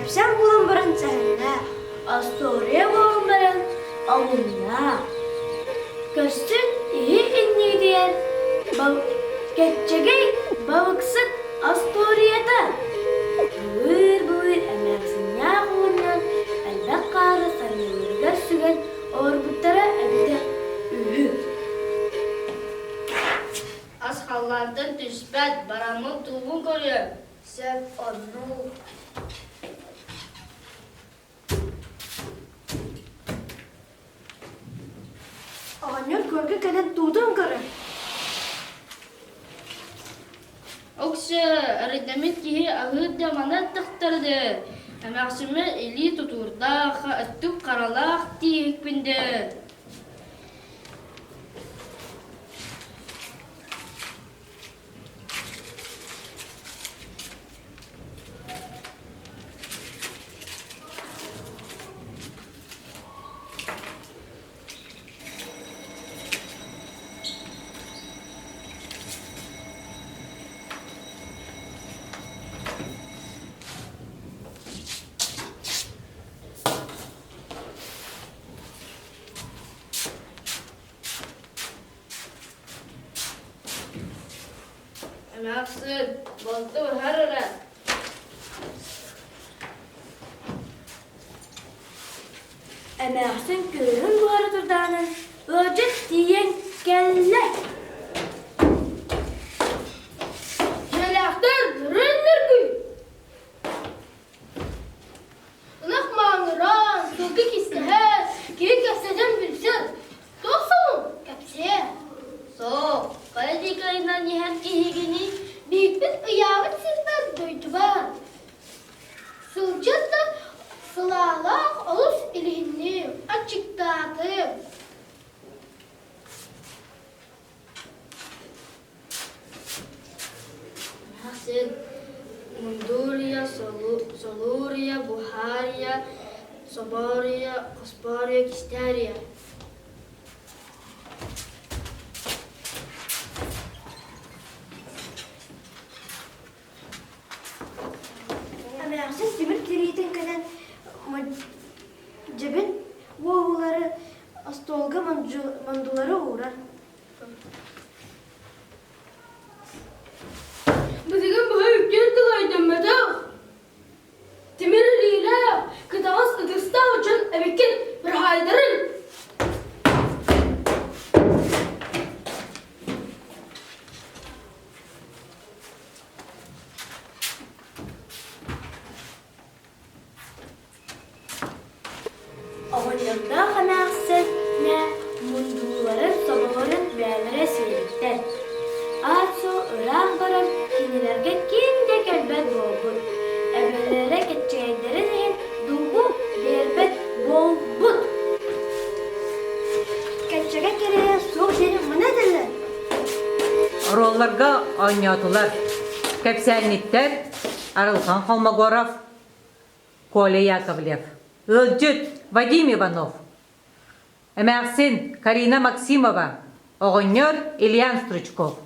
Кэпсээн буолан баран сэһэннээх, остуоруйа буолан баран омуннаах. Көстүн иһи иннигитигэр кэччэгэй балыксыт остуоруйата. Былыыр-былыыр эмээхсиннээх уонна элбэх хаары санныларыгар сүгэн олорбуттара эбитэ үһү. Ас халлаантан түспэт, бараммын туубун көрүөм. Сөп оннук. Оҕонньор көргө кэлэн туутун көрөр. Оксө, эрэйдэммит киһи аһыыр да маны тахтарды. Эмээхсиммэр илии тутуурдаах, өттүк харалаах тииһикпин дэ. Эмээхсин, балты быһар эрэ. Эмээхсин күөһүн буһара турдаҕына, ыалдьыт тиийэн кэллэ. Дьиэлээхтэр рынныргый! Ынах мааңыран, сылгы кистэһэр, киһи кэпсэтэн билсэр. Туох сонун? Кэпсиэ. Суох, хайа диэки айынан иһэр киһигиний? Биирбит ыйаабыт сирбэр дойдубар. Сылдьар да сылаалаах олус илиһинним, аччыктаатым. Сир Мундурия, Солурия, Бухария, Собория, Хоспория, Кистерия. Эмээхсин тимир тириитин кэлэн дьэбин уоһулары остуолга мандулары уурар. Билигин быһа үктүүр тыл өйдөммөтөх. Тимир илиилээх, кытаҕас ытыстаах дьон эбиккин быраһаайдарын! Оҕонньордоох эмээхсинэ мундууларын, соболорун бэйэлэрэ сиэбиттэр. Аат-суол ыраах баран кинилэргэ ким да кэлбэт буолбут. Эбэлэрэ кэччэйдэрин иһин дулбу биэрбэт буолбут. Кэччэгэ кэриэһэ суох диэни маны этэллэр. Оруолларга оонньоотулар. Кэпсээнньиттэр Арылхан Холмогоров, Коля Яковлев. Ыалдьыт Вадим Иванов. Эмээхсин Карина Максимова. Оҕонньор Ильян Стручков.